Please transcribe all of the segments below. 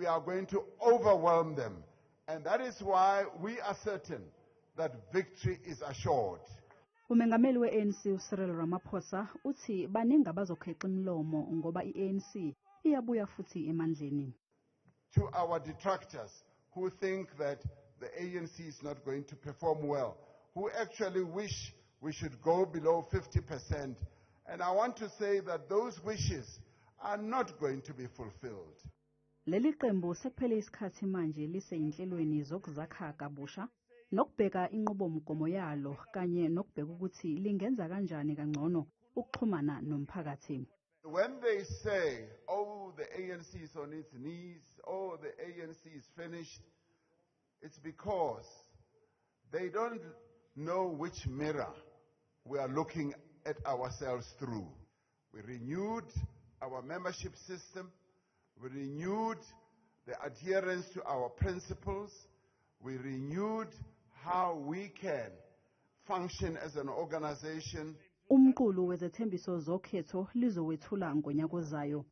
We are going to overwhelm them. And that is why we are certain that victory is assured. Umengameli we-ANC uCyril Ramaphosa uthi baningi abazokhexa imilomo ngoba i-ANC iyabuya futhi emandleni. To our detractors who think that the ANC is not going to perform well, who actually wish we should go below 50%. And I want to say that those wishes are not going to be fulfilled. Leli qembu sekuphele isikhathi manje liseyinhlelweni zokuzakha kabusha nokubheka inqubomgomo yalo kanye nokubheka ukuthi lingenza kanjani kangcono ukuxhumana nomphakathi. When they say, "Oh, the ANC is on its knees, oh, the ANC is finished," it's because they don't know which mirror we are looking at ourselves through. We renewed our membership system, we renewed the adherence to our principles, we renewed how we can function as an organization. Umqulu wezethembiso zokhetho lizowethula ngonyaka ozayo.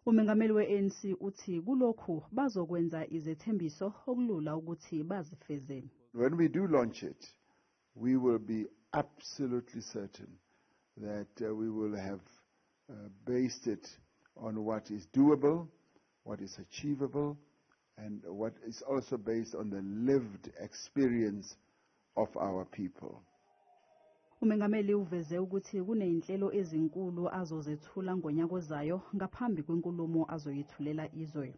Umengameli we-ANC uthi kulokhu bazokwenza izethembiso okulula ukuthi bazifeze. When we do launch it, we will be absolutely certain that we will have based it on what is doable, what is achievable, and what is also based on the lived experience of our people. Umengameli uveze ukuthi kunezinhlelo ezinkulu azozethula ngonyaka ozayo ngaphambi kwenkulumo azoyithulela izwe.